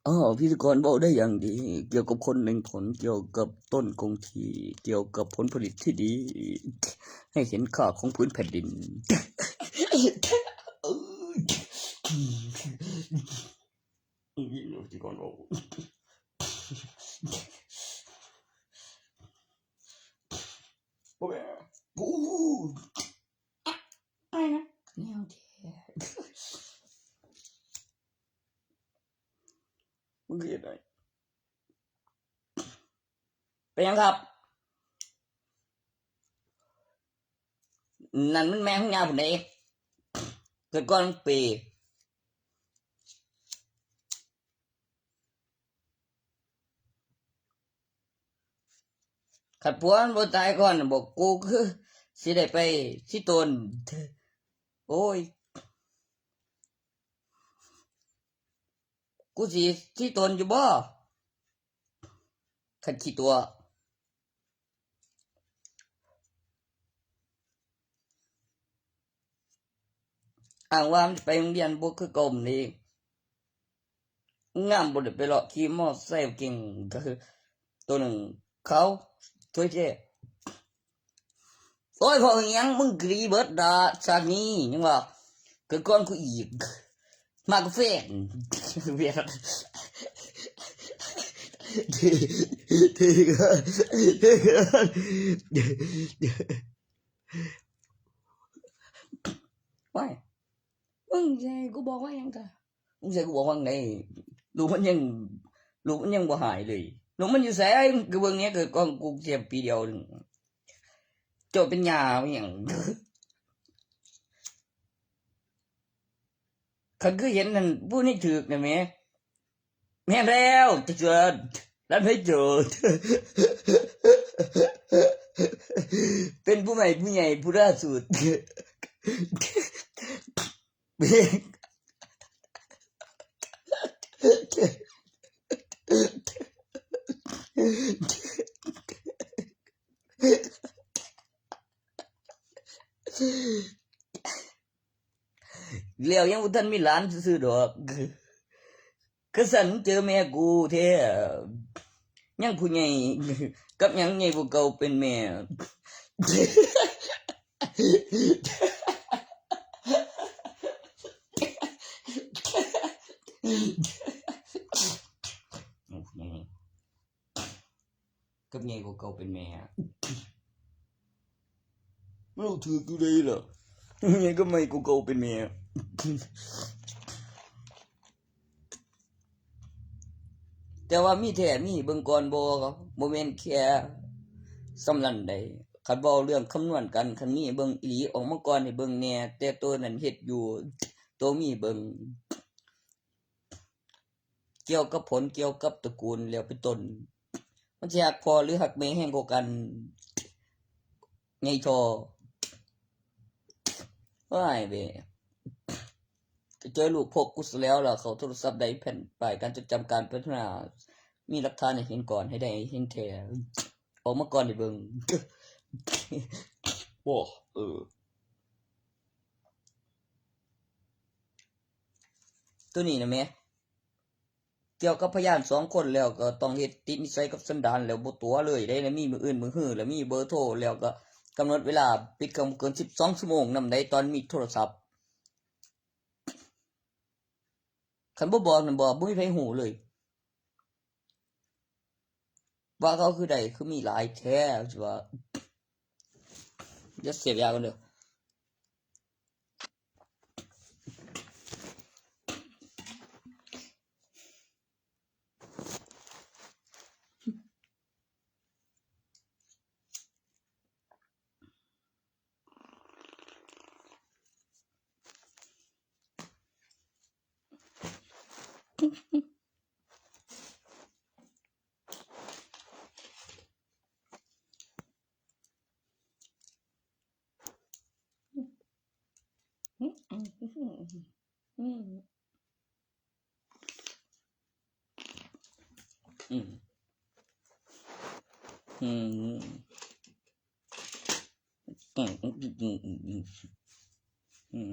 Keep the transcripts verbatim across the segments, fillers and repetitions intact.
อ้าว พิธีกรเว้าได้อย่างดี เกี่ยวกับคนหนึ่งคน เกี่ยวกับต้นคงที่ เกี่ยวกับผลผลิตที่ดี ให้เห็นค่าของพื้นแผ่นดิน พิธีกรเว้า โอ้ย โอ้ อะไรนะ แนวแท้ มึงเฮ็ดหยัง เป็นหยังครับ นั่นมันแม่ของยาผมเด้ เกิดก่อนปี คันผัวมันบ่ตายก่อนน่ะ บอกกูคือสิได้ไปสิโตน โอ้ย กูสิสิโตนอยู่บ่ คันขี้ตั๋ว อ้างว่ามันไปโรงเรียนบ่คือเก่านี่ งามบ่ได้ไปเลาะขี่มอไซค์เก่ง ก็คือตัวหนึ่งเขาถ้วยแท้ โอ้ย พออีหยัง มึงกรีเบิดดาชาตินี้ ยังว่า เกิดก่อนกูอีก มากาแฟ เวียด ว้าย มึงสิให้กูบอกว่าหยังกะ มึงสิให้กูบอกว่าไง ลูกมันยัง ลูกมันยังบ่หายเลย ลูกมันอยู่ไส มึงก็เบิ่งแหน่ เกิดก่อนกูเสียปีเดียวหนึ่ง เจ้าเป็นหญ้าอิหยัง คันคือเห็นนั่น ผู้นี้ถืกน่ะแหม แม่นแล้ว จะเจอ รัฐให้โจทย์ เป็นผู้ใหม่ผู้ใหญ่ผู้ล่าสุด แล้วยังบ่ทันมีหลานซื่อๆดอก คือสั่นเจอแม่กูแท้ ยังผู้ใหญ่ กับยังใหญ่กว่าเก่าเป็นแม่ กับใหญ่กว่าเก่าเป็นแม่ มันถืกอยู่เด้ล่ะ ใหญ่กับใหม่กว่าเก่าเป็นแม่ แต่ว่ามีแท้ มีเบิ่งก่อนบ่ บ่แม่นแค่ส่ำนั้นใด คันเว้าเรื่องคำนวณกัน คันมีเบิ่งอีหลี ออกมาก่อนให้เบิ่งแหน่ แต่ตัวนั้นเฮ็ดอยู่ ตัวมีเบิ่ง เกี่ยวกับผล เกี่ยวกับตระกูลแล้วเป็นต้น มันสิฮักพ่อหรือฮักแม่แฮงกว่ากัน ไงทอ ว้ายเบ้ เจอลูกพกกูซะแล้วล่ะ เขาโทรศัพท์ได้แผ่นป้ายการจดจำการพัฒนา มีหลักฐานให้เห็นก่อน ให้ได้เห็นแท้ ออกมาก่อนให้เบิ่ง โอ้ เออ ตัวนี้นะแม่ เกี่ยวกับพยานสองคนแล้วก็ต้องเฮ็ดติดนิสัยกับสันดานแล้ว บ่ตั๋วเลยได้ แล้วมีมื้ออื่นมื้อฮื้อ แล้วมีเบอร์โทร แล้วก็กำหนดเวลาปิดเครื่องบ่เกินสิบสองชั่วโมงนำได้ ตอนมีโทรศัพท์ คันบ่บอกนั่นบอก บ่มีไผฮู้เลย ว่าเขาคือใด คือมีหลายแท้ สิว่า เดี๋ยวเสพยาก่อนเด้อ อืม อืม อืม อืม อืม อืม อืม อืม อืม อืม อืม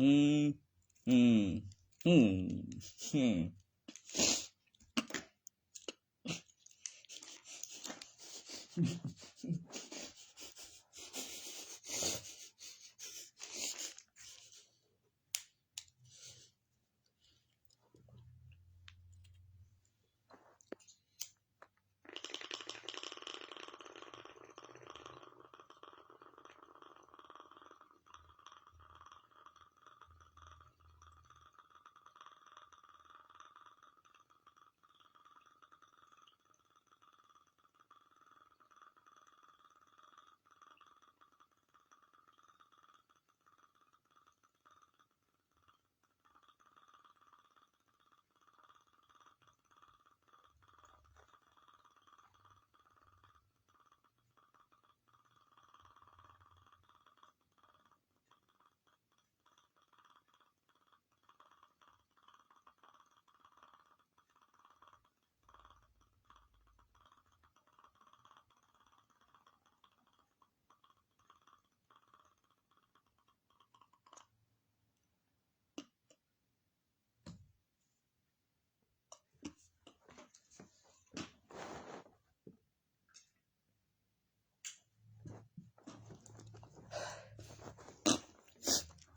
อืม อืม อืม อืม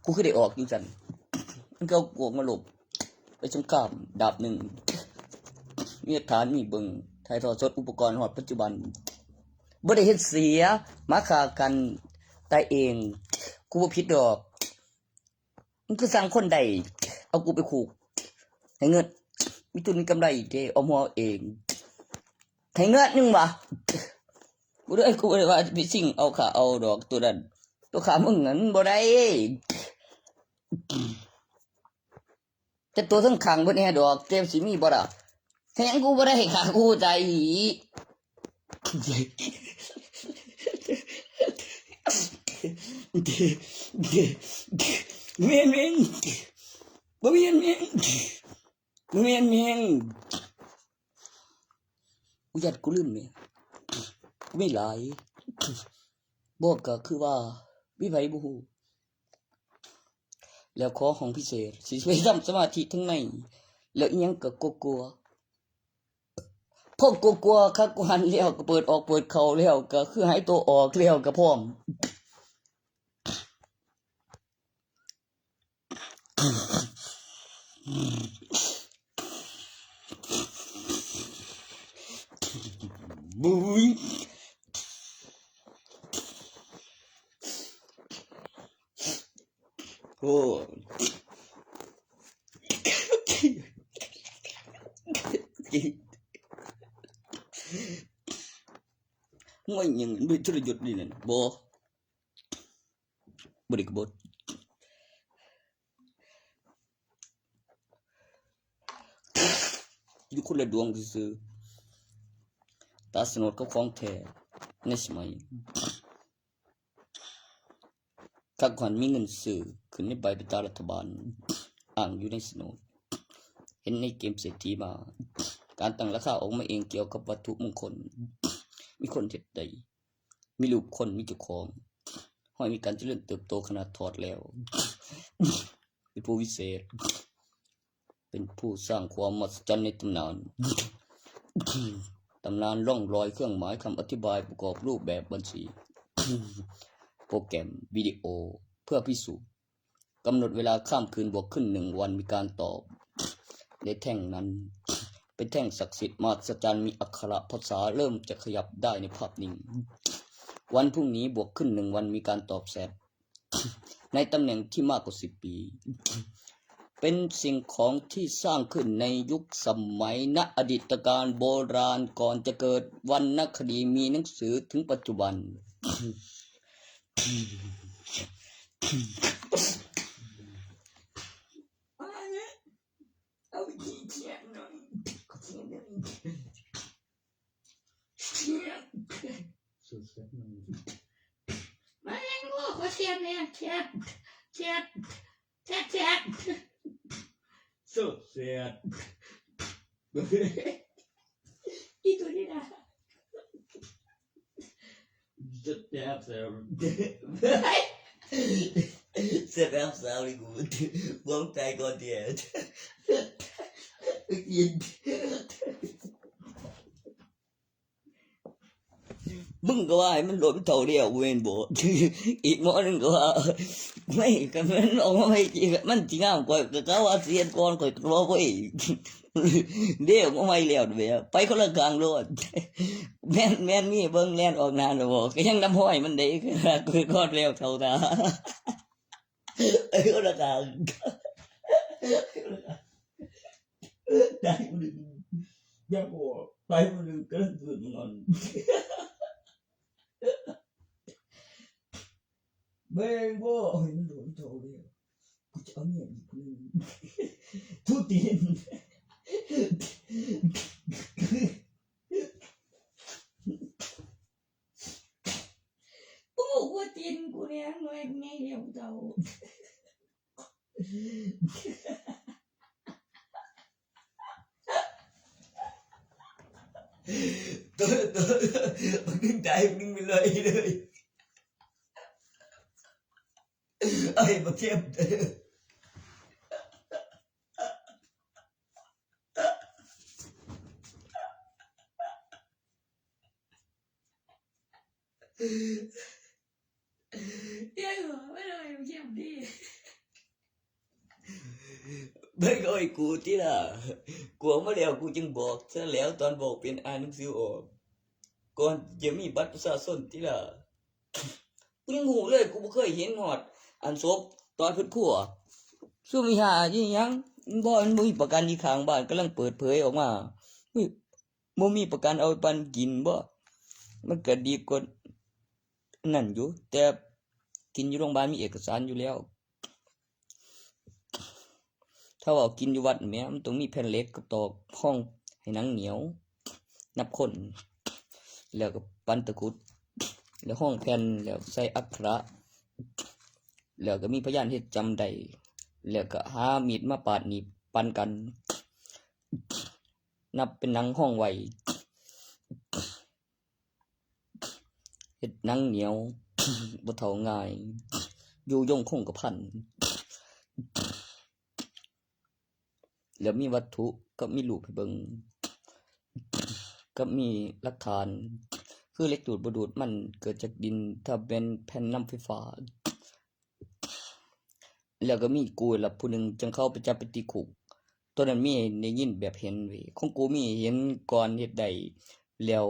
กูคือได้ออกจังซั่น มันก็เอากวกมาลบ ไปสงครามดาบหนึ่ง มีหลักฐานมีเบิ่ง ถ่ายทอดสดอุปกรณ์ฮอดปัจจุบัน บ่ได้เฮ็ดเสีย มาฆ่ากันตายเอง กูบ่ผิดดอก มึงคือสั่งคนใด เอากูไปคุก ให้เงิน มีทุนมีกำไรเด้ เอาหัวเอง ให้เงินหนึ่งวะ กูเลย กูเลยว่าไปสิ่งเอาขาเอาดอกตัวนั้น ตัวขามึงนั้นบ่ได้ แต่ตัวทั้งขังเพิ่นแน่ดอก เต็มสิมีบ่ล่ะ แฮงกูบ่ได้ขากูใจ แม่นแม่น บ่แม่นแม่น บ่แม่นแม่น กูยัดกูลืมเนี่ย กูมีหลาย บอกก็คือว่า มีไผบ่ฮู้ แล้วขอห้องพิเศษ สิไปทำสมาธิทั้งใน แล้วอิหยังก็กลัวๆ พอกลัวๆ คักกูหันแล้วก็เปิดออกเปิดเข้าแล้วก็คือหายตัวออกแล้วก็พร้อม บุ้ย โอ้ ง่อยยังด้วยทรยศนี่นั่นบ่ บ่ได้กบฏ อยู่คนละดวงซื่อๆ ตาสนดกับของแท้ในสมัย คักขวัญมีเงินซื้อ ขึ้นในใบเป็นตารัฐบาล อ้างอยู่ในสนด เห็นในเกมเศรษฐีมา การตั้งราคาออกมาเองเกี่ยวกับวัตถุมงคล มีคนเฮ็ดได้ มีรูปคน มีเจ้าของ ห้อยมีการเจริญเติบโตขนาดถอดแล้ว เป็นผู้วิเศษ เป็นผู้สร้างความมหัศจรรย์ในตำนาน ตำนานร่องรอยเครื่องหมายคำอธิบายประกอบรูปแบบบัญชี โปรแกรมวิดีโอเพื่อพิสูจน์ กำหนดเวลาข้ามคืนบวกขึ้นหนึ่งวันมีการตอบ ในแท่งนั้น เป็นแท่งศักดิ์สิทธิ์มหัศจรรย์มีอักขระภาษาเริ่มจะขยับได้ในภาพนิ่ง วันพรุ่งนี้บวกขึ้นหนึ่งวันมีการตอบแชท ในตำแหน่งที่มากกว่าสิบปี เป็นสิ่งของที่สร้างขึ้นในยุคสมัยณอดีตการโบราณก่อนจะเกิดวรรณคดีมีหนังสือถึงปัจจุบัน เอาอีกทีเทียนหน่อย ขอเทียนหน่อย เทียน สุดเสียงหน่อย มาเองลูก ขอเทียนเนี่ย เทียน เทียน เทียน เทียน สุดเสียง อีตัวนี้นะ จะแอบแซว จะแอบแซวเลยกู วางใจก่อนเดียว มึงก็ว่าให้มันโดนเท่าเดียวกูเองบอก อีกหมอหนึ่งก็ว่า ไม่ ก็มันออกมาไม่จริง มันจริงอ่ะ ข่อยก็กะว่าเสียก่อน ข่อยก็รอไว้ เดี๋ยวก็ไม่แล้วเดี๋ยว ไปคนละกลางโลด แม่น แม่นมีเบิ่งแล่นออกหน้าแล้วบอก ก็ยังนำห้อยมันได้ คือ คือก่อนแล้วเท่าตา ไอ้คนละกลาง ได้คนหนึ่ง อยากบอก ไปคนหนึ่งก็เกิดงอน แม่งบ่ เห็นหลวงโตเลย กูจะเอาเมียอีกคนหนึ่ง ทุตีน กูบอกว่าตีนกูเนี่ย หน่วยไงเดี๋ยวเจ้า ตัว ตัว มึงได้ มึงไปเลยเลย ไอ้มาเข้ม เดี๋ยว ไม่ได้มาเข้มดิ ไม่ก็ไอ้กูที่ล่ะ กลัวมาแล้วกูจึงบอกซะแล้ว ตอนบอกเป็นอ่านหนังสือออก ก่อนจะมีบัตรประชาชนที่ล่ะ กูยังหูเลย กูบ่เคยเห็นฮอด อันศพตอนเพิ่นครัว ซุมอีห่าอีหยัง มันบ่ มันบ่มีประกันอีกข้างบ้านกำลังเปิดเผยออกมา อุ้ย บ่มีประกันเอาไปปันกินบ่ มันก็ดีกว่านั่นอยู่ แต่กินอยู่โรงพยาบาลมีเอกสารอยู่แล้ว ถ้าว่ากินอยู่วัดแหม มันต้องมีแผ่นเหล็กกับตอกห้องให้หนังเหนียว นับคน แล้วก็ปันตะกรุด แล้วห้องแผ่น แล้วใส่อักขระ แล้วก็มีพยานเฮ็ดจำได้ แล้วก็หามีดมาปาดหนีบปันกัน นับเป็นหนังห้องไว้ เฮ็ดหนังเหนียว บ่เฒ่าง่าย อยู่ยงคงกระพัน แล้วมีวัตถุกับมีรูปให้เบิ่ง กับมีหลักฐาน คือเหล็กดูดบ่ดูดมันเกิดจากดิน ถ้าเป็นแผ่นนำไฟฟ้า แล้วก็มีกูละผู้หนึ่งจังเข้าไปจับไปติดคุก ตัวนั้นมีได้ยินแบบเห็นเว้ย ของกูมีเห็นก่อนเฮ็ดได้ แล้ว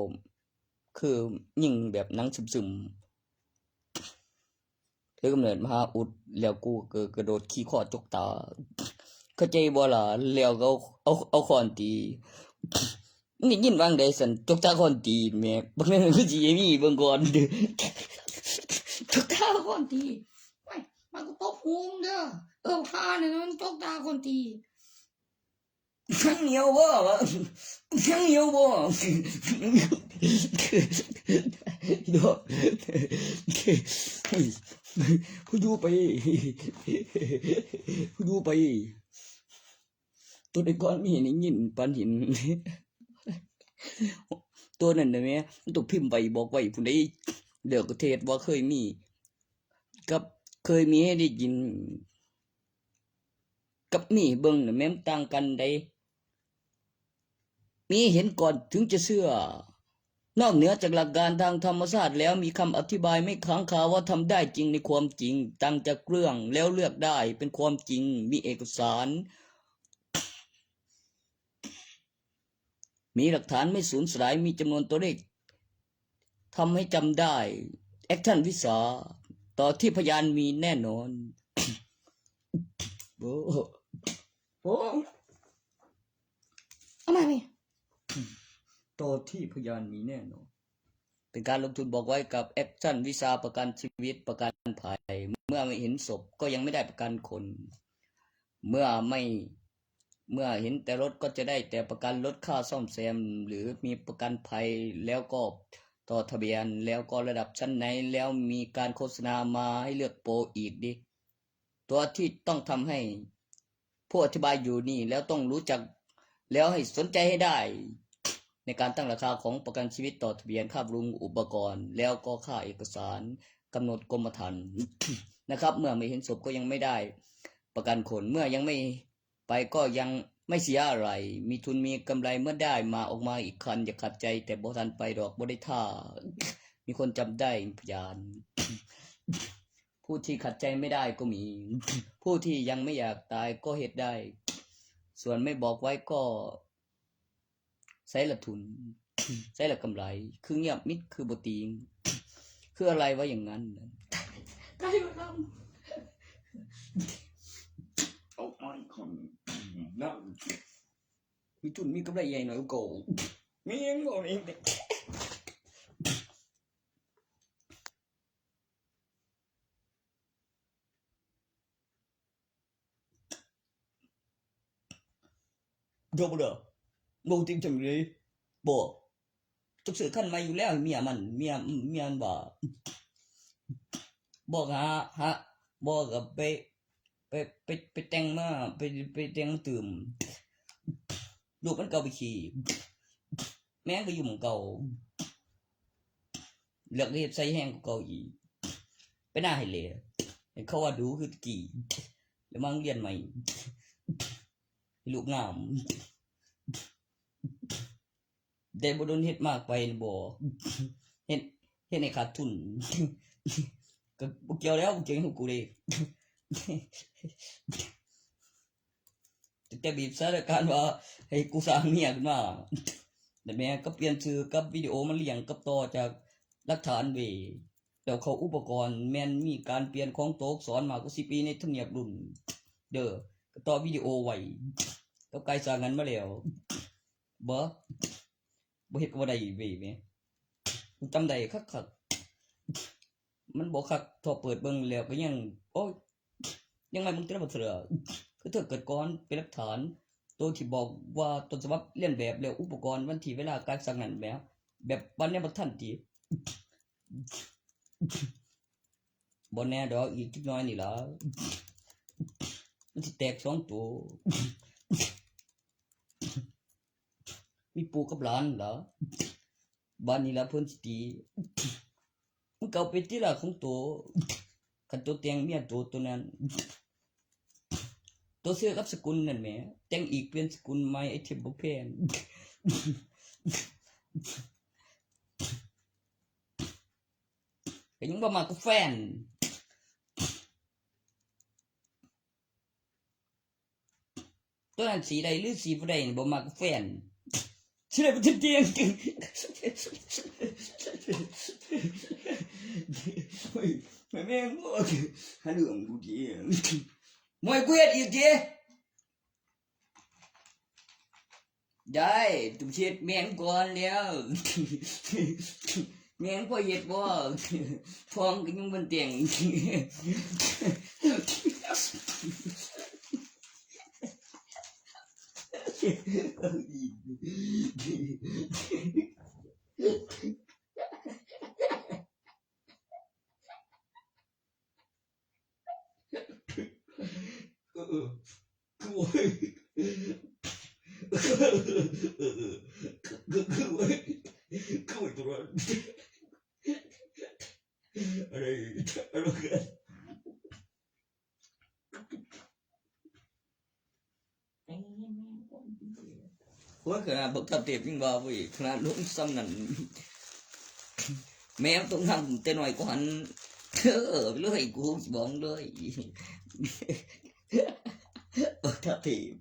คือยิงแบบหนังซึมๆ ถือกำเนิดมหาอุด แล้วกูก็กระโดดขี่คอจกตา เข้าใจบ่ล่ะ แล้วก็เอา เอา เอาค้อนตี ได้ยินว่าจั่งใดสั่น จกตาค้อนตีแหม บักนั้นคือสิมีเบิ่งก่อน จกตาค้อนตี ไม่ มันก็ตบหูมึงเด้อ เออ พาเนี่ยมันจกตาค้อนตี หนังเหนียวบ่วะ หนังเหนียวบ่ เนาะ ผู้อยู่ไป ผู้อยู่ไป ตัวใดก่อนมีได้ยินปานเห็น ตัวนั้นน่ะแหม มันต้องพิมพ์ไว้บอกไว้ผู้ใด เดี๋ยวก็เทศว่าเคยมี กับเคยมีให้ได้ยิน กับมีเบิ่งน่ะแม่นต่างกันใด มีเห็นก่อนถึงจะเชื่อ นอกเหนือจากหลักการทางธรรมชาติแล้วมีคำอธิบายไม่ค้างคาว่าทำได้จริงในความจริง ตั้งจากเรื่องแล้วเลือกได้เป็นความจริง มีเอกสาร มีหลักฐานไม่สูญสลาย มีจำนวนตัวเลขทำให้จำได้ แอคชั่นวิสา ต่อที่พยานมีแน่นอน โอ้ โอ้ เอามานี่ ต่อที่พยานมีแน่นอน เป็นการลงทุนบอกไว้กับแอคชั่นวิสาประกันชีวิตประกันภัย เมื่อไม่เห็นศพก็ยังไม่ได้ประกันคน เมื่อไม่ เมื่อเห็นแต่รถก็จะได้แต่ประกันรถค่าซ่อมแซม หรือมีประกันภัยแล้วก็ต่อทะเบียน แล้วก็ระดับชั้นไหน แล้วมีการโฆษณามาให้เลือกโปรอีกดิ ตัวที่ต้องทำให้ผู้อธิบายอยู่นี่ แล้วต้องรู้จัก แล้วให้สนใจให้ได้ ในการตั้งราคาของประกันชีวิต ต่อทะเบียน ค่าบำรุงอุปกรณ์ แล้วก็ค่าเอกสารกำหนดกรมธรรม์นะครับ เมื่อไม่เห็นศพก็ยังไม่ได้ประกันคน เมื่อยังไม่ไปก็ยังไม่เสียอะไร มีทุนมีกำไร เมื่อได้มาออกมาอีกคัน อย่าขัดใจ แต่บ่ทันไปดอก บ่ได้ท่า มีคนจำได้พยาน ผู้ที่ขัดใจไม่ได้ก็มี ผู้ที่ยังไม่อยากตายก็เฮ็ดได้ ส่วนไม่บอกไว้ก็ ใส่ละทุน ใส่ละกำไร คือเงียบมิด คือบ่ติง คืออะไรวะอย่างนั้น ใกล้มาทำ เอาไอ้คนนั้น มีทุนมีกำไรใหญ่หน่อยก็ มีเงินบ่มี เดี๋ยวบ่เด้อ บ่ติงจังเลย บ่ จักซื้อคันใหม่อยู่แล้ว เมียมัน เมีย เมียมันว่า บ่หา หา บ่ก็ไป ไป ไป ไปแต่งมา ไป ไปแต่งมาตื่ม ลูกมันก็เอาไปขี่ แม่งก็อยู่หม่องเก่า เลือกเฮ็ดใส่แฮงกว่าเก่าอีก ไปหน้าให้เหลย ให้เขาว่าดูคือตะกี้ แล้วมาโรงเรียนใหม่ ให้ลูกงาม ได้บ่โดนเฮ็ดมากไปบ่ เฮ็ด เฮ็ดให้ขาดทุน ก็บ่เกี่ยวแล้ว บ่เกี่ยวกับกูเด้ แต่บีบสถานการณ์ว่าให้กูสร้างเมียขึ้นมา แต่แม่ก็เปลี่ยนชื่อกับวิดีโอมาเรียงกับต่อจากหลักฐานเว้ย แล้วเข้าอุปกรณ์แม่นมีการเปลี่ยนของตัวอักษรมากกว่าสิบปีในทำเนียบรุ่น เด้อ ก็ต่อวิดีโอไว้ กับกายสร้างงานมาแล้ว บ่ บ่เฮ็ดก็บ่ได้เว้ยแม่ กูจำได้คักๆ มันบ่คักเท่าเปิดเบิ่งแล้วก็ยัง โอ้ย ยังไงมึงจะได้บ่เถื่อ คือเธอเกิดก่อนเป็นหลักฐาน ตัวที่บอกว่าต้นฉบับเลียนแบบแล้วอุปกรณ์วันที่เวลาการสั่งนั้นแหม แบบวันนี้บ่ทันติ บ่แน่ดอก อีกจักหน่อยนี่ล่ะ มันสิแตกสองตัว มีปู่กับหลานล่ะ บ้านนี้ล่ะเพิ่นสิตี มึงก็เอาไปติล่ะของโต คันโตแต่งเมียโตตัวนั้น โตเสื้อกับสกุลนั่นแหม แต่งอีกเปลี่ยนสกุลใหม่ ไอ้เทพบ่แพง ก็ยังบ่มักกับแฟน ตัวนั้นสีใดหรือสีบ่ใดนี่บ่มักกับแฟน สิได้บ่ติดเตียง เฮ้ย แม่งบ่หาเรื่องกูติ มวยกูเฮ็ดอีกติ ได้ ต้องเช็ดแม่งก่อนแล้ว แม่งพอเฮ็ดบ่ ท้องก็ยังบ่แต่ง เออ คือโว้ย คือโว้ย คือโว้ย คือโว้ย ตัวนั้น อะไร อะไรกัน โอ้ย ขนาดบักทับเทพยังว่าเว้ย ขนาดลงซ้ำนั่น แม่งต้องทำแต่น้อยกว่าหัน เออ เลย กูบอกเลย บักทับเทพ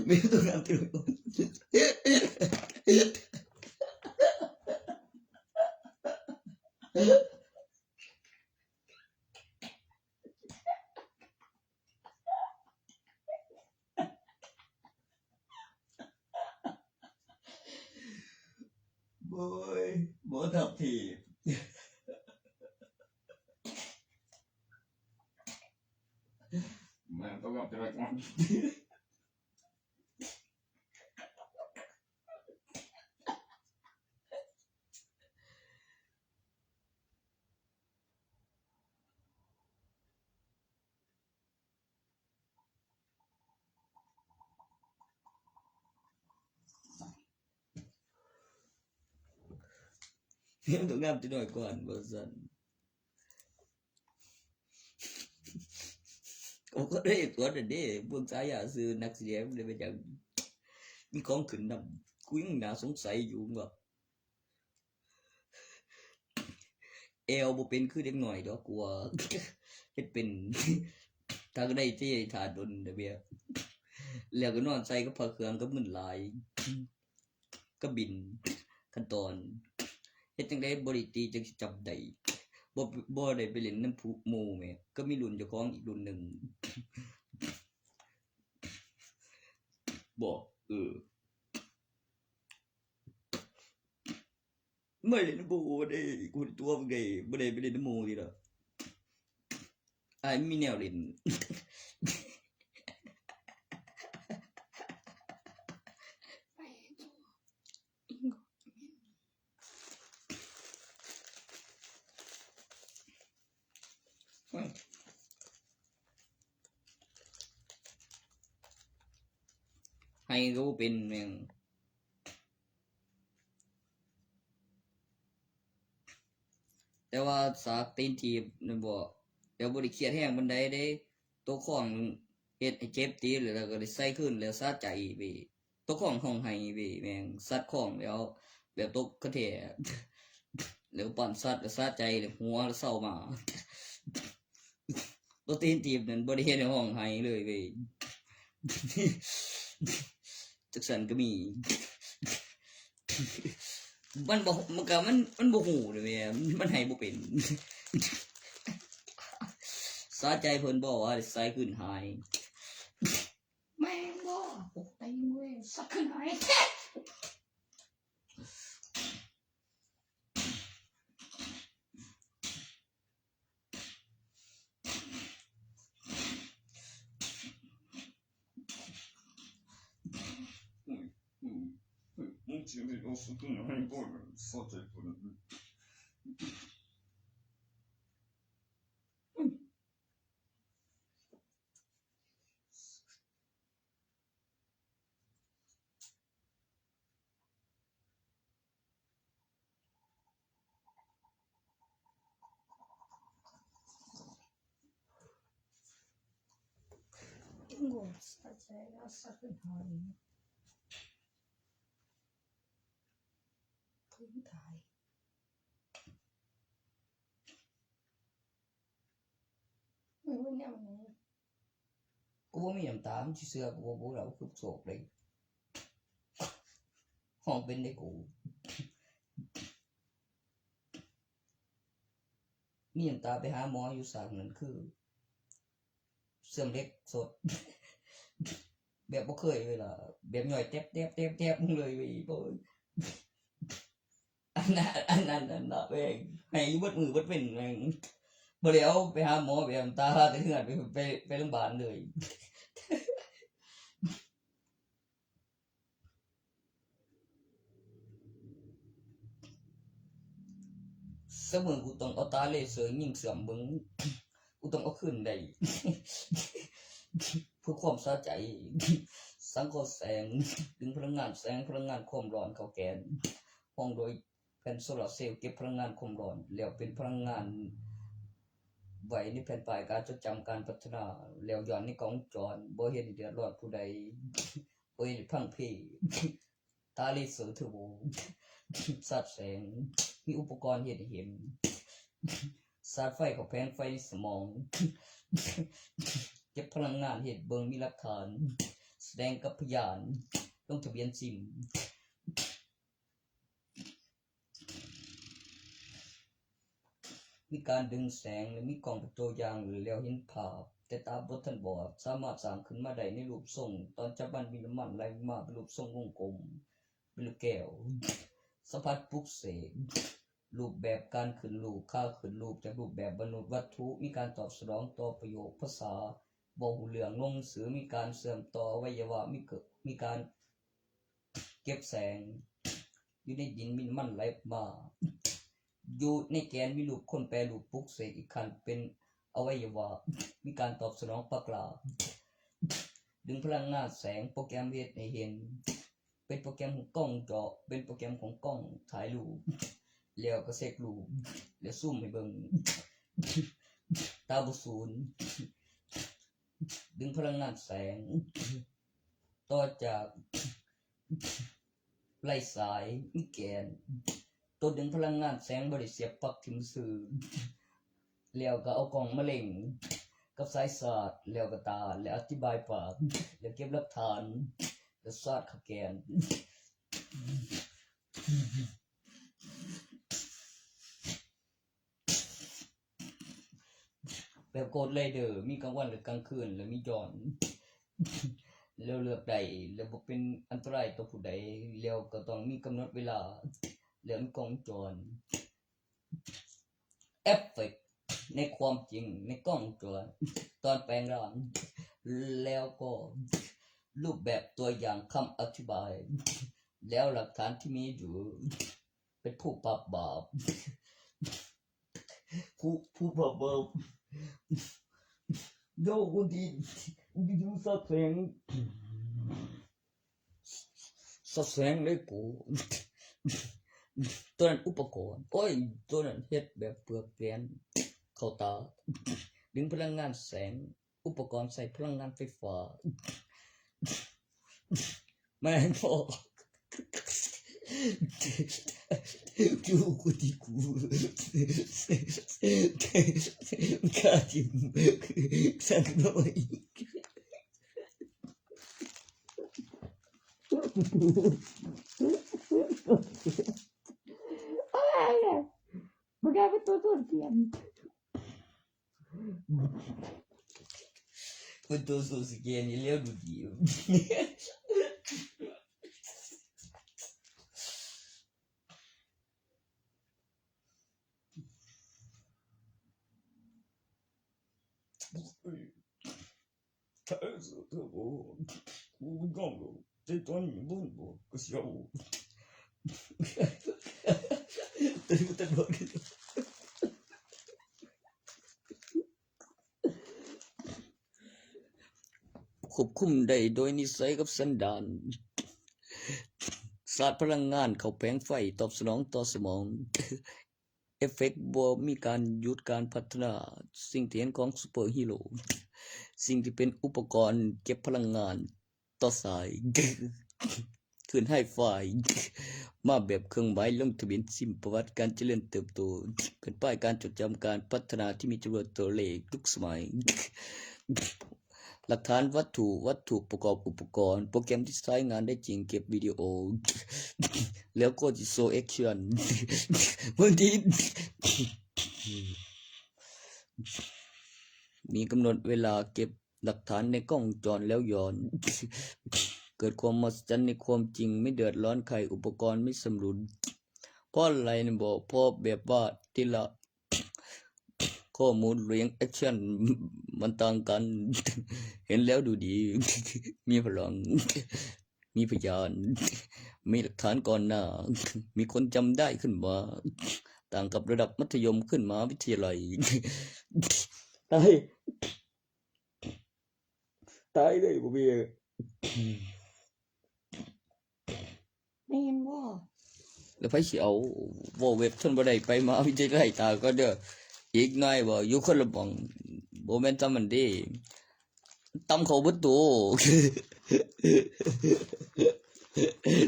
แม่งต้องทำแต่น้อยกว่าหัน โอ้ย บ่ทับทีบ แม่งต้องทำแต่น้อยกว่าหัน โ ต้องงามจักหน่อยก่อนว่าซั่น เขาก็ได้ตัวนั่นเด้ เบิ่งฉายาซื่อนักแสดงเลยเป็นหยัง มีของขึ้นนำ กูยังน่าสงสัยอยู่ว่า แอวบ่เป็นคือเด็กน้อยดอก กูว่า เฮ็ดเป็น ถ้าก็ได้ที่ถ่าดนเด้อเบีย แล้วก็นอนใส่กับผ้าเครื่องกับเงินหลาย ก็บิน ขั้นตอน เฮ็ดจั่งใดบ่ได้ตีจั่งสิจับได้ บ่ บ่ได้ไปเล่นนำผู้หมู่แหม ก็มีรุ่นเจ้าของอีกรุ่นหนึ่ง บ่ เออ ไม่เล่นนำหมู่เด้ กูตัวมึงเด้ บ่ได้ไปเล่นนำหมู่ติล่ะ อ้ายมีแนวเล่น ให้ก็บ่เป็นแม่ง แต่ว่าสากตีนถีบนั่นบ่ เดี๋ยวบ่ได้เครียดแฮงปานใดเด้ ตกค้องเฮ็ดให้เจ็บตีน แล้วก็ได้ใส่คืน แล้วสะใจไป ตกค้องฮ้องไห้ไป แม่งสัดค้องแล้ว แบบตกกระแทก แล้วก็ปานสัด แล้วสะใจ แล้วหัว แล้วเซามา ตัวตีนถีบนั่นบ่ได้เฮ็ดให้ฮ้องไห้เลยเว้ย จั่งซั้นก็มี มันบ่ มันก็ มัน มันบ่ฮู้เด้แม่ มันไห้บ่เป็น สะใจเพิ่นบอกว่าใส่คืนหาย แม่งบ่ ตกตีนเว้ย สักคืนหาย อืม อืม อืม มึงเสียงเด็กเอาสุดขึ้นมาให้ก่อน สะใจก่อน โอ้ สะใจแล้ว สะขึ้นหอย พื้นถ่าย มันเป็นแนวไหน กูบ่มีน้ำตา มึงสิเชื่อกูบ่ บ่ล่ะ กูคือโศกเลย ฮ้องเป็นเด้กู มีน้ำตาไปหาหมออยู่ สากนั้นคือ เสื่อมเหล็กสด แบบบ่เคยเลยล่ะ แบบย่อยแต๊บๆๆๆเลยเว้ย โอ้ย อันนั้น อันนั้น อันนั้นแม่ง ไห้อยู่เบิดมื้อเบิดเว็นแม่ง บ่ได้เอาไปหาหมอ แบบน้ำตาแต่เฮือน ไป ไป ไปโรงพยาบาลเลย เสมอกูต้องเอาตาเลเซอร์ยิงเสื่อมเบิ่ง กูต้องเอาคืนได้ เพื่อความสะใจ สังเคราะห์แสง ดึงพลังงานแสง พลังงานความร้อนเข้าแกน ห้องโดยแผ่นโซลาร์เซลล์เก็บพลังงานความร้อน แล้วเป็นพลังงาน ไว้ในแผ่นป้ายการจดจำการพัฒนา แล้วหย่อนในกล้องวงจร บ่เฮ็ดให้เดือดร้อนผู้ใด บ่เฮ็ดให้พังเพ ตาเลเซอร์เทอร์โบ สาดแสง มีอุปกรณ์เฮ็ดให้เห็น สาดไฟเข้าแผงไฟในสมอง เก็บพลังงานเฮ็ดเบิ่งมีหลักฐาน แสดงกับพยาน ลงทะเบียนซิม มีการดึงแสงและมีกล้องเป็นตัวอย่างแล้วเห็นภาพ แต่ตาบ่ทันบอด สามารถสร้างขึ้นมาได้ในรูปทรง ตอนจับมันมีน้ำมันไหลมาเป็นรูปทรงวงกลม เป็นลูกแก้ว สัมผัสปลุกเสก รูปแบบการขึ้นรูป ค่าขึ้นรูปจากรูปแบบมนุษย์วัตถุ มีการตอบสนองต่อประโยคภาษา บ่ฮู้เรื่อง ลงหนังสือ มีการเชื่อมต่ออวัยวะ มีเกิด มีการเก็บแสง อยู่ในดินมีน้ำมันไหลออกมา อยู่ในแกนมีรูปคนแปรรูปปลุกเสกอีกขั้นเป็นอวัยวะ มีการตอบสนองปากกล้า ดึงพลังงานแสง โปรแกรมเฮ็ดให้เห็น เป็นโปรแกรมของกล้องเจาะ เป็นโปรแกรมของกล้องถ่ายรูป แล้วก็เช็ครูป แล้วซูมให้เบิ่ง ตาบ่สูน ดึงพลังงานแสง ต่อจาก ไร้สาย มีแกน ตัวดึงพลังงานแสงบ่ได้เสียบปลั๊กถิ่มซื่อ แล้วก็เอากล้องมาเล็งกับสายชาร์จ แล้วก็ตา แล้วอธิบายปาก แล้วเก็บหลักฐาน แล้วชาร์จเข้าแกน แบบโกดเลยเด้อ มีกลางวันและกลางคืน แล้วมีย้อน แล้วเลือกได้ แล้วบ่เป็นอันตรายต่อผู้ใด แล้วก็ต้องมีกำหนดเวลา แล้วมีกล้องวงจร เอฟเฟกต์ในความจริง ในกล้องวงจร ตอนแปลงร่าง แล้วก็รูปแบบตัวอย่างคำอธิบาย แล้วหลักฐานที่มีอยู่ เป็นผู้ปราบบาป ผู้ ผู้ปราบบาป โยกกูดี กูดี กูสอดแสง สอดแสงเลยกู ตัวนั้นอุปกรณ์ โอ้ย ตัวนั้นเฮ็ดแบบเปลือกแกน เข้าตา ดึงพลังงานแสง อุปกรณ์ใช้พลังงานไฟฟ้า แม่นบ่ ดูกูที่กู กล้าทิ่มสักหน่อย โอ้ย มึงกลายเป็นตัวตนเสียง เป็นตัวสูงสเกนนี่เลี้ยวดูดี ถ้าเออเธอบอกกูไม่ต้องหรอกแต่ตอนนี้บุญบอกก็เสียว ควบคุมได้โดยนิสัยกับสันดาน สาดพลังงานเข้าแผงไฟตอบสนองต่อสมอง เอฟเฟกต์บ่มีการหยุดการพัฒนา สิ่งที่เห็นของซูเปอร์ฮีโร่ สิ่งที่เป็นอุปกรณ์เก็บพลังงานต่อสาย คืนไฮไฟ มาแบบเครื่องหมายลงทะเบียนซิม ประวัติการเจริญเติบโต เป็นป้ายการจดจำการพัฒนาที่มีจำนวนตัวเลขทุกสมัย หลักฐานวัตถุ วัตถุประกอบอุปกรณ์ โปรแกรมที่ใช้งานได้จริง เก็บวิดีโอ แล้วก็จะโชว์แอคชั่น บางที มีกำหนดเวลาเก็บหลักฐานในกล้องวงจรแล้วย้อน เกิดความมหัศจรรย์ในความจริง ไม่เดือดร้อนใคร อุปกรณ์ไม่สมดุล เพราะอะไรเนี่ยบอก เพราะแบบว่าทีละข้อมูลเรียงแอคชั่นมันต่างกัน เห็นแล้วดูดี มีพลัง มีพยาน มีหลักฐานก่อนหน้า มีคนจำได้ขึ้นมา ต่างกับระดับมัธยมขึ้นมหาวิทยาลัย ตาย ตายเลยบ่มี แม่นบ่ แล้วไผสิเอา เว้าแบบทนบ่ได้ ไปมหาวิทยาลัยตาก็เด้อ อีกหน่อยบ่ อยู่คนละหม่อง บ่แม่นตำมันเด้ ตำเขาเบิดโต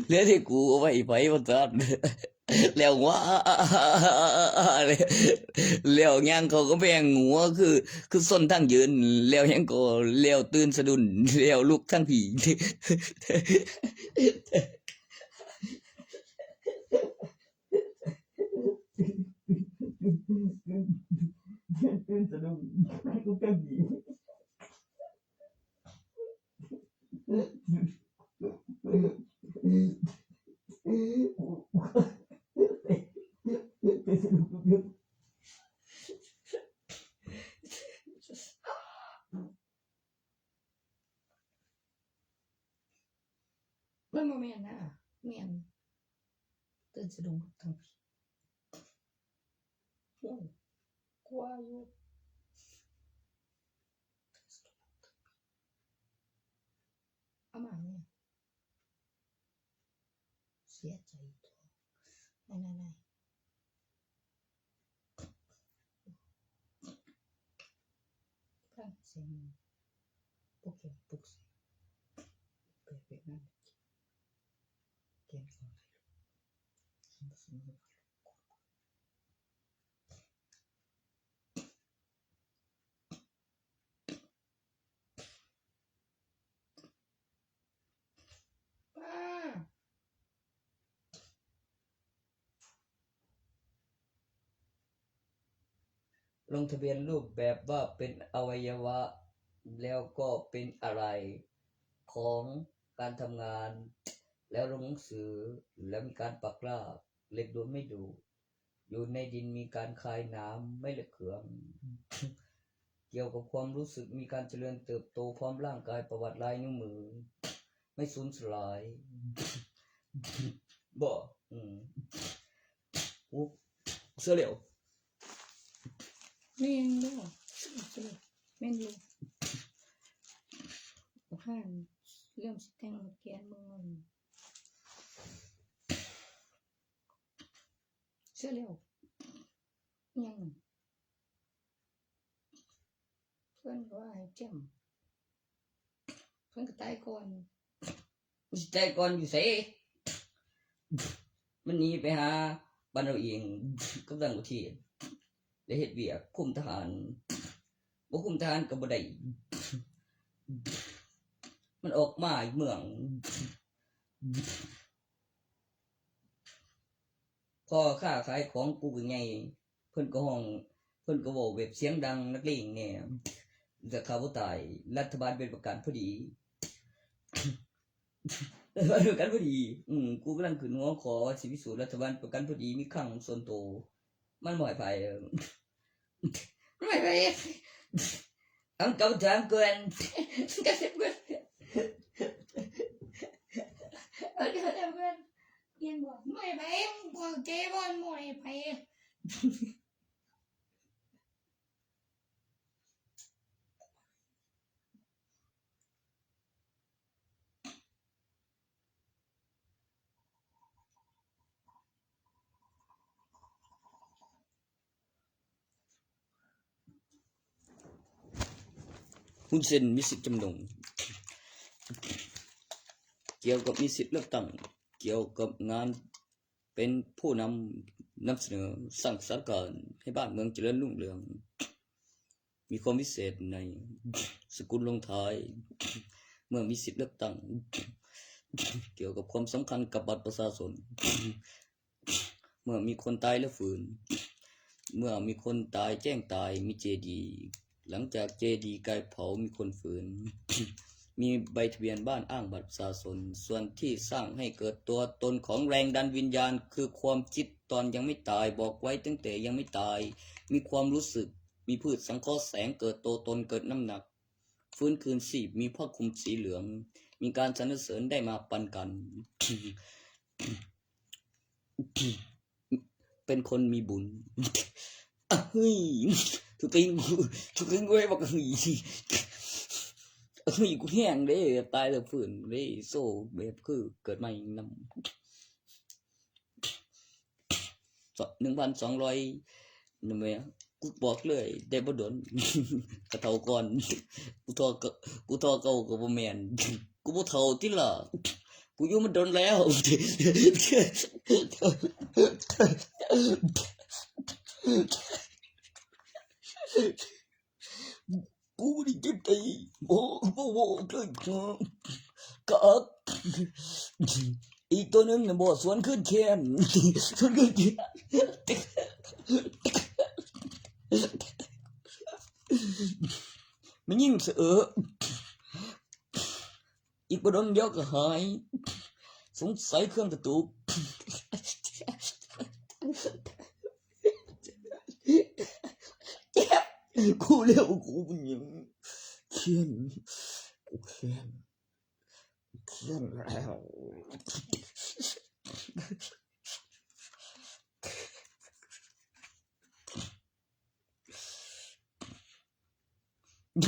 เหลือแต่กูเอาไว้ไผว่าซั่น แล้วว่า แล้วย่างเขาก็แบ่งหัวคือ คือส้นทางยืน แล้วยังก็ แล้วตื่นสะดุ้น แล้วลุกทั้งผี ตื่นสะดุ้น กูก็ผี มันบ่แม่นนะ แม่น ตื่นสะดุ้งทั้งผี โอ้ย กลัวอยู่ เอามาเนี่ย เสียใจตัว นั่นๆๆ เต็ม พวกเขียนปลุกเสก เปิดเป็นนั่น เขียนของ ป้า ลงทะเบียนรูปแบบว่าเป็นอวัยวะ แล้วก็เป็นอะไรของการทำงาน แล้วลงหนังสือ แล้วมีการปักลาก เล็บดวงไม่ดู อยู่ในดินมีการคายน้ำไม่ระเขือง เกี่ยวกับความรู้สึกมีการเจริญเติบโตพร้อมร่างกายประวัติลายนิ้วมือ ไม่สูญสลาย บ่ อืม โอ้ เสื้อเหลว แม่นบ่ แม่นบ่ ผ่านเรื่องสิแต่งเขียนเบิ่ง เสื้อเหลว อิหยัง เพิ่นก็ว่าให้แจ่ม เพิ่นก็ตายก่อน สิตายก่อนอยู่ไส มันหนีไปหาบ้านเอาเอง กับต่างประเทศ ได้เฮ็ดเวียกคุมทหาร บ่คุมทหารก็บ่ได้ มันออกมาเมือง พ่อค้าขายของกูก็ใหญ่ เพิ่นก็ฮ้อง เพิ่นก็เว้าแบบเสียงดังนักเลงแหน่ แต่ข้าบ่ตาย รัฐบาลเป็นประกันพอดี รัฐบาลประกันพอดี อืม กูกำลังขึ้นหัวข้อว่าสิพิสูจน์รัฐบาลประกันพอดี มีคลังส่วนโต มันบ่ให้ไผ มันบ่ให้ไผ เอาเก่าถามก่อน กระซิบก่อน เอาเก่าถามก่อน เรียนบ่ บ่ให้ไผ มึงบอกเจ๊บ่ บ่ให้ไผ ฮุนเซนมีสิทธิ์จำนง เกี่ยวกับมีสิทธิ์เลือกตั้ง เกี่ยวกับงานเป็นผู้นำ นำเสนอสร้างสถานการณ์ให้บ้านเมืองเจริญรุ่งเรือง มีความพิเศษในสกุลลงท้าย เมื่อมีสิทธิ์เลือกตั้ง เกี่ยวกับความสำคัญกับบัตรประชาชน เมื่อมีคนตายแล้วฟื้น เมื่อมีคนตายแจ้งตาย มีเจดีย์ หลังจากเจดีย์กายเผา มีคนฟื้น มีใบทะเบียนบ้านอ้างบัตรประชาชน ส่วนที่สร้างให้เกิดตัวตนของแรงดันวิญญาณ คือความคิดตอนยังไม่ตาย บอกไว้ตั้งแต่ยังไม่ตาย มีความรู้สึก มีพืชสังเคราะห์แสง เกิดตัวตน เกิดน้ำหนัก ฟื้นคืนชีพ มีผ้าคลุมสีเหลือง มีการสรรเสริญได้มาปันกัน เป็นคนมีบุญ อะเฮ้ย ทุกทีกู ทุกทีกูให้บอกเฮ้ย เฮ้ย กูแห้งเด้ ตายแล้วฟื้นเด้ โซ่แบบคือเกิดใหม่นำ ส- หนึ่งพันสองร้อย นั่นแหละ กูบอกเลย ได้บ่โดน กะเฒ่าก่อน กูทอเก่า กูทอเก่าก็บ่แม่น กูบ่เฒ่าติล่ะ กูอยู่มาโดนแล้ว กูบ่ได้เจ็บใจ บ่ บ่ บ่เกิด กะอัก อีกตัวหนึ่งน่ะบ่ สวนคืนแค้น สวนคืนแค้น แม่นยิงเสอ อีกบ่โดนเดี๋ยวก็หาย สงสัยเครื่องกระตุก เจ็บ กูเร็ว กูเป็นหยัง แค้น กูแค้น แค้นแล้ว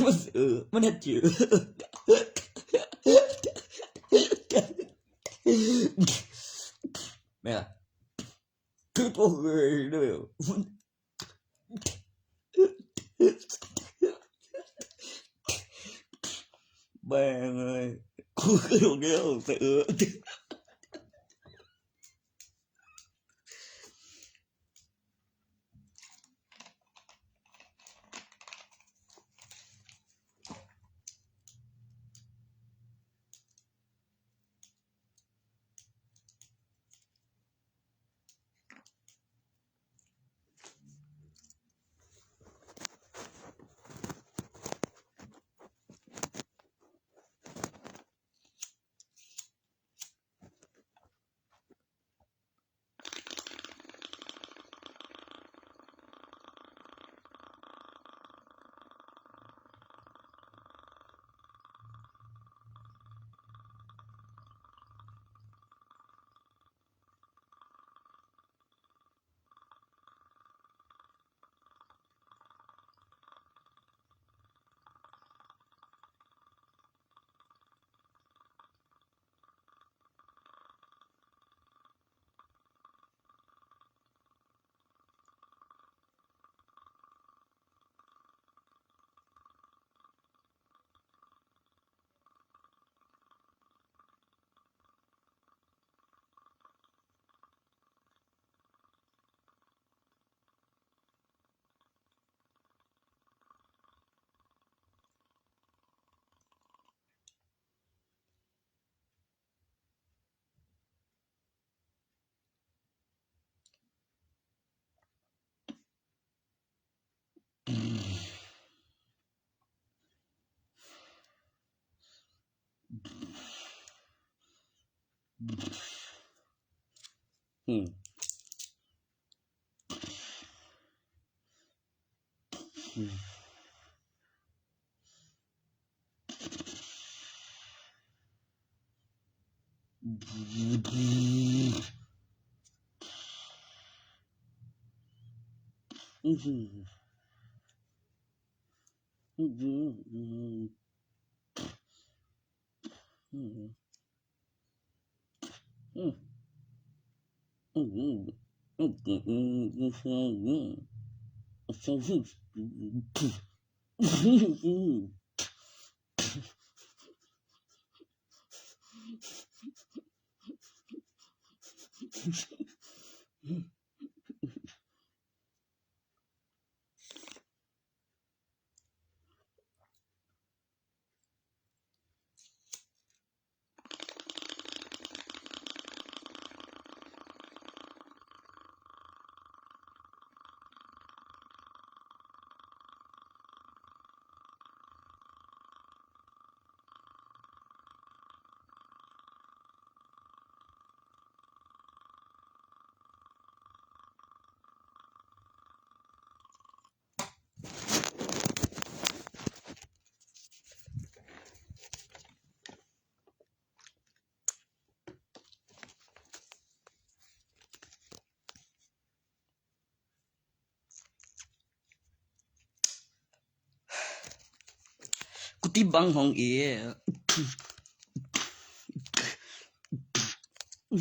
มัน เออ มันเฮ็ดจือ แม่ล่ะ คือตัวเองเด้อ กูเคยบอกแล้วแต่เออ อืม อืม อืม อืม อืม อืม อืม อืม อืม อืม อืม อืม อืม อืม อืม อืม กูติดบังห้องเอ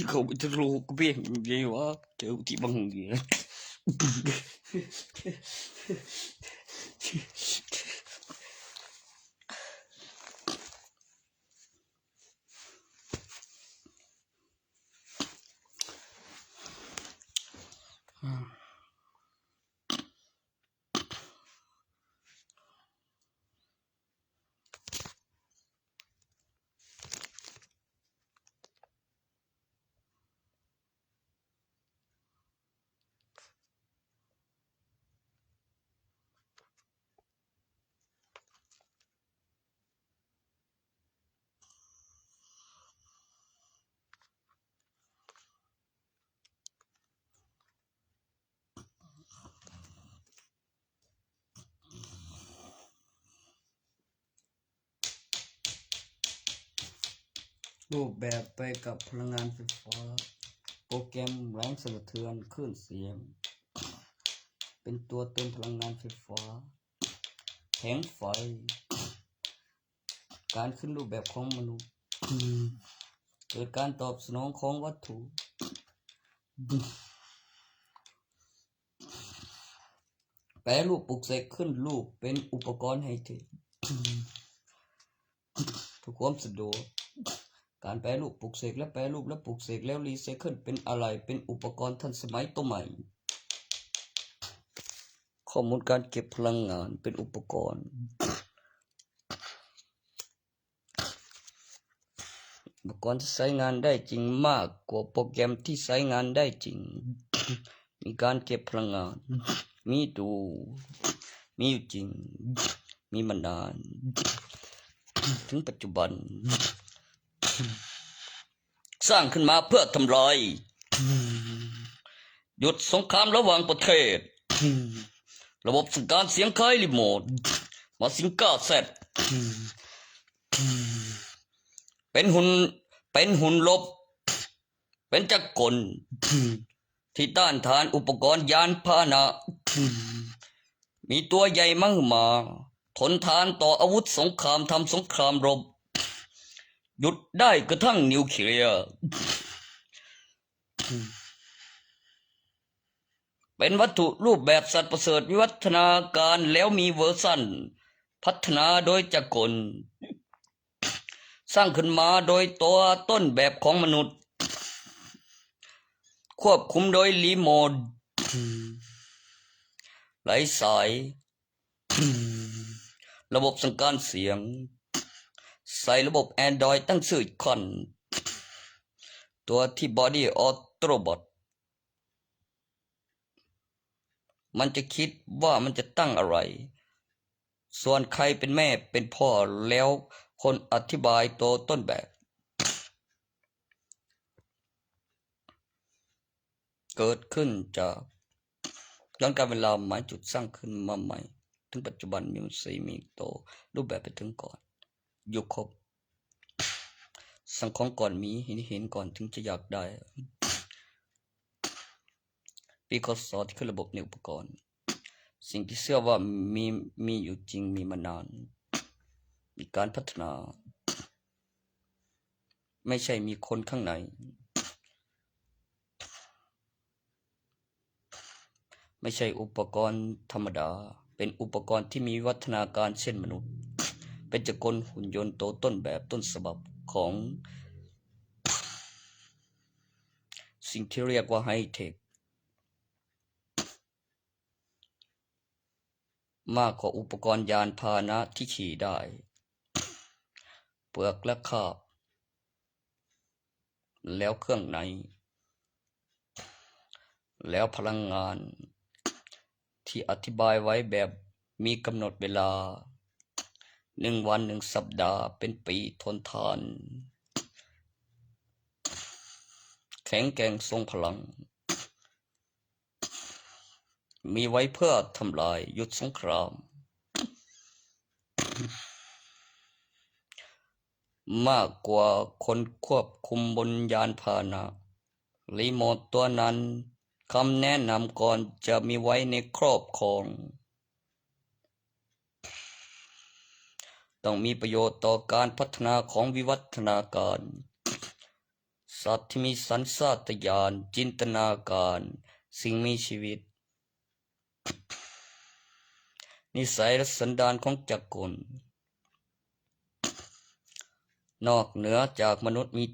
เขาจะรู้กูเปลี่ยนยังไงวะ เจอกูติดบังห้องเอ รูปแบบไปกับพลังงานไฟฟ้า โปรแกรมแรงสั่นสะเทือนคลื่นเสียง เป็นตัวเติมพลังงานไฟฟ้า แผงไฟ การขึ้นรูปแบบของมนุษย์ เกิดการตอบสนองของวัตถุ แปรรูปปลุกเสกขึ้นรูปเป็นอุปกรณ์ไฮเทค เพื่อความสะดวก การแปรรูป ปลุกเสกและแปรรูปและปลุกเสกแล้วรีไซเคิลเป็นอะไหล่ เป็นอุปกรณ์ทันสมัยตัวใหม่ ข้อมูลการเก็บพลังงานเป็นอุปกรณ์ อุปกรณ์ที่ใช้งานได้จริงมากกว่าโปรแกรมที่ใช้งานได้จริง มีการเก็บพลังงาน มีดู มีอยู่จริง มีมานาน ถึงปัจจุบัน สร้างขึ้นมาเพื่อทำลาย หยุดสงครามระหว่างประเทศ ระบบสั่งการเสียงคล้ายรีโมท มาซิงก้าแซด เป็นหุ่น เป็นหุ่นรบ เป็นจักรกล ที่ต้านทานอุปกรณ์ยานพาหนะ มีตัวใหญ่มหึมา ทนทานต่ออาวุธสงคราม ทำสงครามรบ หยุดได้กระทั่งนิวเคลียร์ เป็นวัตถุรูปแบบสัตว์ประเสริฐวิวัฒนาการ แล้วมีเวอร์ชันพัฒนาโดยจักรกล สร้างขึ้นมาโดยตัวต้นแบบของมนุษย์ ควบคุมโดยรีโมท ไร้สาย ระบบสั่งการเสียง ใส่ระบบ Android ตั้งชื่อคอน ตัวที่ Body Autobot มันจะคิดว่ามันจะตั้งอะไร ส่วนใครเป็นแม่เป็นพ่อ แล้วคนอธิบายตัวต้นแบบ เกิดขึ้นจากย้อนกาลเวลา หมายจุดสร้างขึ้นมาใหม่ ถึงปัจจุบันมีสีมีโต รูปแบบไปถึงก่อน อยู่ครบ สั่งของก่อนมี เห็น เห็นก่อนถึงจะอยากได้ ปี ค.ศ. ที่ขึ้นระบบในอุปกรณ์ สิ่งที่เชื่อว่ามี มีอยู่จริง มีมานาน มีการพัฒนา ไม่ใช่มีคนข้างใน ไม่ใช่อุปกรณ์ธรรมดา เป็นอุปกรณ์ที่มีวิวัฒนาการเช่นมนุษย์ เป็นจักรกลหุ่นยนต์ตัวต้นแบบต้นฉบับของสิ่งที่เรียกว่าไฮเทค มากกว่าอุปกรณ์ยานพาหนะที่ขี่ได้ เปลือกและคราบ แล้วเครื่องใน แล้วพลังงาน ที่อธิบายไว้แบบมีกำหนดเวลา หนึ่งวัน หนึ่งสัปดาห์ เป็นปี ทนทาน แข็งแกร่งทรงพลัง มีไว้เพื่อทำลาย หยุดสงคราม มากกว่าคนควบคุมบนยานพาหนะ รีโมทตัวนั้น คำแนะนำก่อนจะมีไว้ในครอบครอง ต้องมีประโยชน์ต่อการพัฒนาของวิวัฒนาการ สัตว์ที่มีสัญชาตญาณ จินตนาการ สิ่งมีชีวิต นิสัยและสันดานของจักรกล นอกเหนือจากมนุษย์มี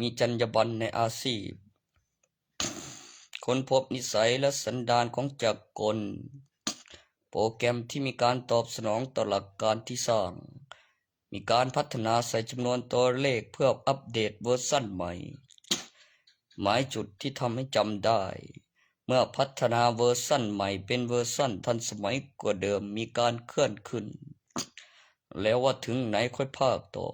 มีจรรยาบรรณในอาชีพ ค้นพบนิสัยและสันดานของจักรกล โปรแกรมที่มีการตอบสนองต่อหลักการที่สร้าง มีการพัฒนาใส่จำนวนตัวเลขเพื่ออัปเดตเวอร์ชันใหม่ หมายจุดที่ทำให้จำได้ เมื่อพัฒนาเวอร์ชันใหม่เป็นเวอร์ชันทันสมัยกว่าเดิม มีการเคลื่อนขึ้น แล้วว่าถึงไหนค่อยพากต่อ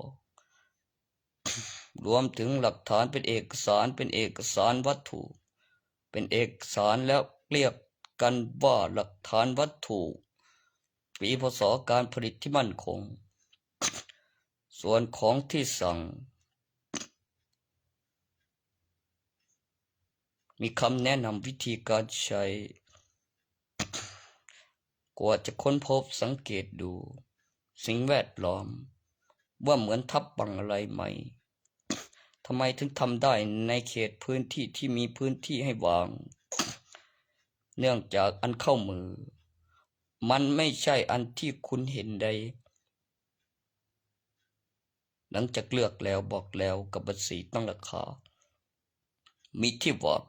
รวมถึงหลักฐานเป็นเอกสาร เป็นเอกสารวัตถุ เป็นเอกสารแล้วเรียกกันว่าหลักฐานวัตถุ ปี พ.ศ. การผลิตที่มั่นคง ส่วนของที่สั่ง มีคำแนะนำวิธีการใช้ กว่าจะค้นพบสังเกตดู สิ่งแวดล้อม ว่าเหมือนทับบังอะไรไหม ทำไมถึงทำได้ในเขตพื้นที่ที่มีพื้นที่ให้วาง เนื่องจากอันเข้ามือ มันไม่ใช่อันที่คุณเห็นได้ หลังจากเลือกแล้วบอกแล้วกับบัญชีตั้งราคา มีที่วาง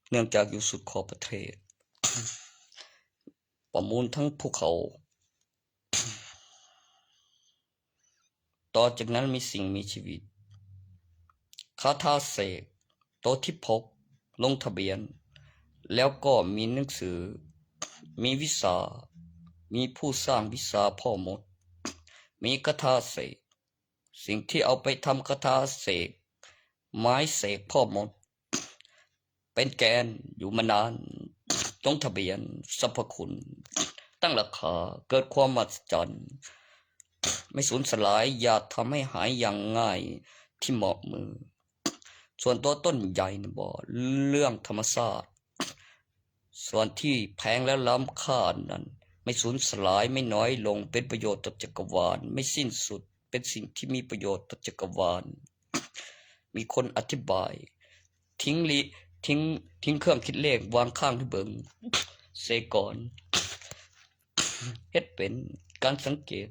เนื่องจากอยู่สุดขอบประเทศ ประมูลทั้งภูเขา ต่อจากนั้นมีสิ่งมีชีวิต คาถาเสก โต๊ะที่พก ลงทะเบียน แล้วก็มีหนังสือ มีวิชา มีผู้สร้างวิชาพ่อมด มีคาถาเสก สิ่งที่เอาไปทำคาถาเสก ไม้เสกพ่อมด เป็นแกนอยู่มานาน ลงทะเบียนสรรพคุณ ตั้งราคา เกิดความมหัศจรรย์ ไม่สูญสลาย อย่าทำให้หายอย่างง่ายที่เหมาะมือ ส่วนตัวต้นใหญ่นะบอกเรื่องธรรมชาติ ส่วนที่แพงและล้ำค่านั้น ไม่สูญสลาย ไม่น้อยลง เป็นประโยชน์ต่อจักรวาล ไม่สิ้นสุด เป็นสิ่งที่มีประโยชน์ต่อจักรวาล มีคนอธิบาย ทิ้งลิทิ้งทิ้งเครื่องคิดเลขวางข้างให้เบิ่งเสียก่อน เฮ็ดเป็นการสังเกต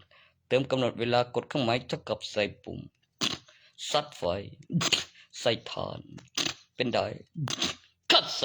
เติมกำหนดเวลากดเครื่องหมายเท่ากับใส่ปุ่ม สัดไฟ ใส่ถ่าน เป็นได้ คัดส